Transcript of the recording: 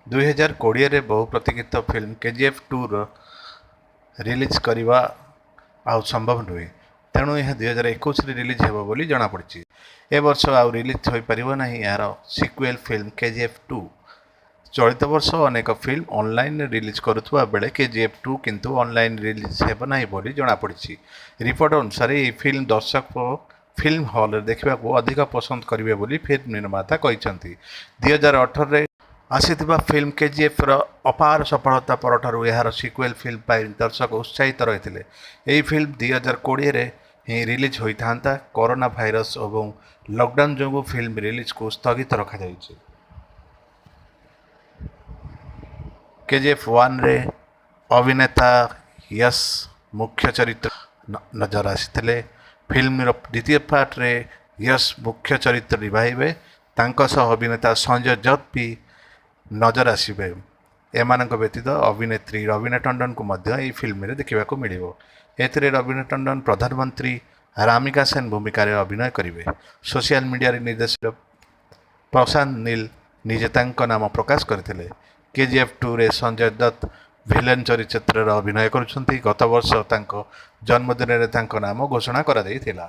2020ରେ ବହୁ ପ୍ରତୀକ୍ଷିତ film KGF 2ର release କରିବା ଆଉ ସମ୍ଭବ ନୁହେଁ। ତେଣୁ ଏହା 2021ରେ ରିଲିଜ୍ ହେବ ବୋଲି ଜଣାପଡ଼ିଛି। ଏ ବର୍ଷ ଆଉ ରିଲିଜ୍ ହୋଇପାରିବ ନାହିଁ ଏହାର ସିକ୍ୱେଲ୍ ଫିଲ୍ମ କେଜିଏଫ୍ 2। ଚଳିତ ବର୍ଷ ଅନେକ ଫିଲ୍ମ ଅନଲାଇନରେ ରିଲିଜ୍ କରୁଥିବା ବେଳେ କେଜିଏଫ୍ 2 କିନ୍ତୁ ଅନଲାଇନ୍ ରିଲିଜ୍ ହେବ ନାହିଁ ବୋଲି ଜଣାପଡ଼ିଛି। ରିପୋର୍ଟ ଅନୁସାରେ, ଏହି ଫିଲ୍ମ ଦର୍ଶକ ଫିଲ୍ମ ହଲରେ ଦେଖିବାକୁ ଅଧିକ ପସନ୍ଦ କରିବେ ବୋଲି ଫିଲ୍ମ ନିର୍ମାତା କହିଛନ୍ତି। 2018ରେ ଆସିଥିବା ଫିଲ୍ମ କେଜିଏଫ୍ର ଅପାର ସଫଳତା ପରଠାରୁ ଏହାର ସିକ୍ୱେଲ୍ ଫିଲ୍ମ ପାଇଁ ଦର୍ଶକ ଉତ୍ସାହିତ ରହିଥିଲେ। ଏହି ଫିଲ୍ମ 2020ରେ ହିଁ ରିଲିଜ୍ ହୋଇଥାନ୍ତା। କରୋନା ଭାଇରସ୍ ଏବଂ ଲକଡାଉନ୍ ଯୋଗୁଁ ଫିଲ୍ମ ରିଲିଜ୍କୁ ସ୍ଥଗିତ ରଖାଯାଇଛି। କେଜିଏଫ୍ 1ରେ ଅଭିନେତା ୟଶ ମୁଖ୍ୟ ଚରିତ୍ର ନଜର ଆସିଥିଲେ। ଫିଲ୍ମର ଦ୍ୱିତୀୟ ପାର୍ଟରେ ୟଶ ମୁଖ୍ୟ ଚରିତ୍ର ନିଭାଇବେ। ତାଙ୍କ ସହ ଅଭିନେତା ସଞ୍ଜୟ ଦତ୍ତ ବି ନଜର ଆସିବେ। ଏମାନଙ୍କ ବ୍ୟତୀତ ଅଭିନେତ୍ରୀ ରବିନା ଟଣ୍ଡନଙ୍କୁ ମଧ୍ୟ ଏହି ଫିଲ୍ମରେ ଦେଖିବାକୁ ମିଳିବ। ଏଥିରେ ରବିନା ଟଣ୍ଡନ ପ୍ରଧାନମନ୍ତ୍ରୀ ରାମିକା ସେନ ଭୂମିକାରେ ଅଭିନୟ କରିବେ। ସୋସିଆଲ ମିଡିଆରେ ନିର୍ଦ୍ଦେଶକ ପ୍ରଶାନ୍ତ ନୀଲ ନିଜେ ତାଙ୍କ ନାମ ପ୍ରକାଶ କରିଥିଲେ। କେଜିଏଫ୍ 2ରେ ସଞ୍ଜୟ ଦତ୍ତ ଭିଲେନ୍ ଚରିତ୍ରରେ ଅଭିନୟ କରୁଛନ୍ତି। ଗତବର୍ଷ ତାଙ୍କ ଜନ୍ମଦିନରେ ତାଙ୍କ ନାମ ଘୋଷଣା କରାଯାଇଥିଲା।